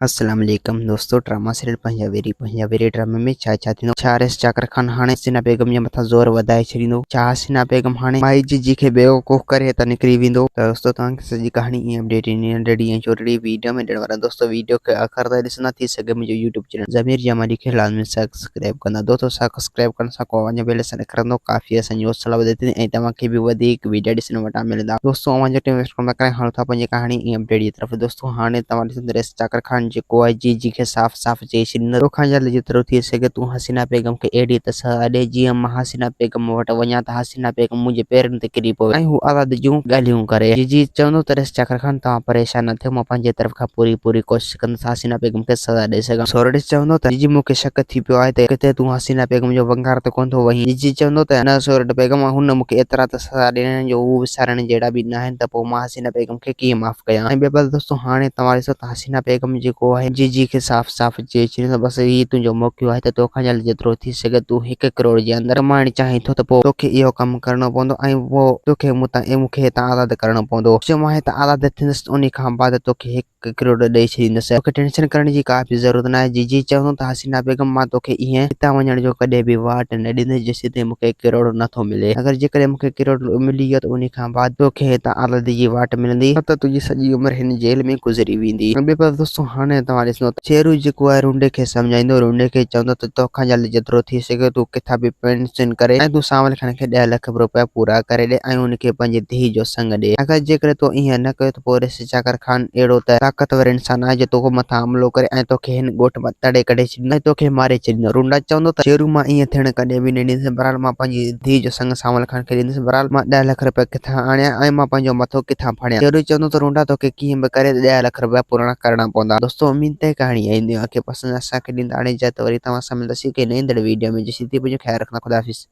السلام عليڪم دوستو ڊراما سيريل پنهنجا ويري پنهنجا ويري ڊرامي ۾ ڇا ڇا ٿيندو ڇا رئيس چاڪر خان هاڻي حسينا بيگم جي مٿان زور وڌائي ڇڏيندو ڇا حسينا بيگم هاڻي مائي جيجي کي بيوقوف ڪري هتان نڪري ويندو ته دوستو توهان کي سڄي ڪهاڻي ۽ اپڊيٽ ايندي ننڍڙي ۽ ڇوٽڙي ويڊيو ۾ ڏيڻ وارا دوستو ويڊيو کي آخر تائين ڏسندا ٿي سگهي منهنجو يوٽيوب چينل ضمير جمالي کي لازمي سبسڪرائب ڪندا دوستو سبسڪرائب ڪرڻ سان ڪو اوهان جو بيل آئيڪن نڪرندو ڪافي اسان جي حوصلا وڌي ٿي ۽ توهان کي به وڌيڪ ويڊيا ڏسڻ وٽان ملندا دوستو اوهان جو ٽائيم ويسٽ ڪونه ٿا ڪريان هلون ٿا پنهنجي ڪهاڻي ۽ اپڊيٽ جي طرف دوستو هاڻي توهان ڏسندو رئيس چاڪر خان جيڪو آهي جي جي کي صاف صاف چئي ڇڏيندو توکان جلد جيترو ٿي سگهي تون حسينا بيگم کي اهڙي ته سزا ڏي جيئن مان حسينا بيگم وٽ وڃان ته حسينا بيگم منهنجي پيرن تي ڪري پوي ۽ هو آزادي جون ڳالهيون ڪري جي جي چوندو ته رئيس چاڪر خان توهان پريشان نه ٿيو مان پنهنجي طرف کان پوري پوري ڪوشش ڪندس حسينا بيگم کي سزا ڏئي سگهان. سورٺ چوندو ته جيجي مون کي شڪ ٿي پيو آهي ته ڪٿي تون حسينا بيگم جو ونگار ته ڪونه ٿو وهين. جيجي چوندو ته نه سورٺ بيگم هن مون کي ايترا ته سزا ڏني آهن جو هو وسارڻ جهڙا به ناهن ته پوء مان حسينا بيگم کي ڪيئن معاف ڪيان. ۽ ٻئي پاسي دوستو هاڻي توهان ڏسو ته حسينا بيگم جيڪو آهي جيجي کي صاف صاف چئي ڇڏيو ته بس هي تنهنجو موقعو آهي ته توکان جلد جيترو ٿي سگهي تون هڪ ڪروڙ جي اندر ڪمائڻ چاهين ٿو ته پوء توکي اهو ڪم ڪرڻو پوندو ۽ پوء توکي مون تان مون کي هتان آزاد ڪرڻو پوندو. جو مان هتان آزاد ٿيندس ته انهي کان بعد توکي هڪ. ڪروڙ ڏئي ڇڏيندس. توکي ٽينشن ڪرڻ جي ڪا به ضرورت ناهي. جيجي چوندو ته حسينا بيگم مان توکي ائين هتان وڃڻ جو ڪڏهن به واٽ نه ڏيندس جيسيتائين مون کي ڪروڙ نه ٿو ملي. اگر جيڪڏهن مون کي ڪروڙ ملي ويو ته انهي کان بعد توکي هتان آزادي جي واٽ ملندي. نه ته تنهنجي سڄي عمر هن جيل ۾ گذري ويندي. ٻئي پاسي دوستو هاڻي توهان ڏسندو ته شيرو جيڪو آهي رونڊي کي سمجهائيندو. رونڊي کي چوندو ته توکان جلد جيترو ٿي سگهي تون ڪٿان به پينشن ڪري ۽ تون سانول خان کي ڏهه لک روپيا پورا ڪري ڏي ۽ ان کي پنهنجي ڌيء جو سڱ ڏي. اگر جيڪڏهن تو ائين نه ڪيو ته پوء ريس چاڪر خان اهڙو ته طاقتور انسان آهي جو تو مٿان حملو ڪري ۽ توکي هن ڳوٺ مان تڙي ڪڍي ڇڏيندو ۽ توکي ماري ڇڏيندو. رونڊا چوندو ته شيرو مان ائين ٿيڻ ڪڏهن به نه ڏيندس. بهرحال مان پنهنجي ڌيء جو سڱ سانول خان کي ڏيندس. بهرحال مان ڏهه لک رپيا ڪٿان آڻيان ۽ مان پنهنجو مٿو ڪٿان ڦاڙيان. شيرو چوندو ته رونڊا توکي ڪيئن به ڪري ڏهه لک رپيا پورا ڪرڻا پوندا. دوستو اميد ته ڪهاڻي ايندي اوهان کي پسند اسان کي ڏيندا هاڻي اجازت وري توهان سان ملنداسين ڪنهن ايندڙ ويڊيو ۾ جيسين تائين پنهنجو خيال رکندا خدا حافظ.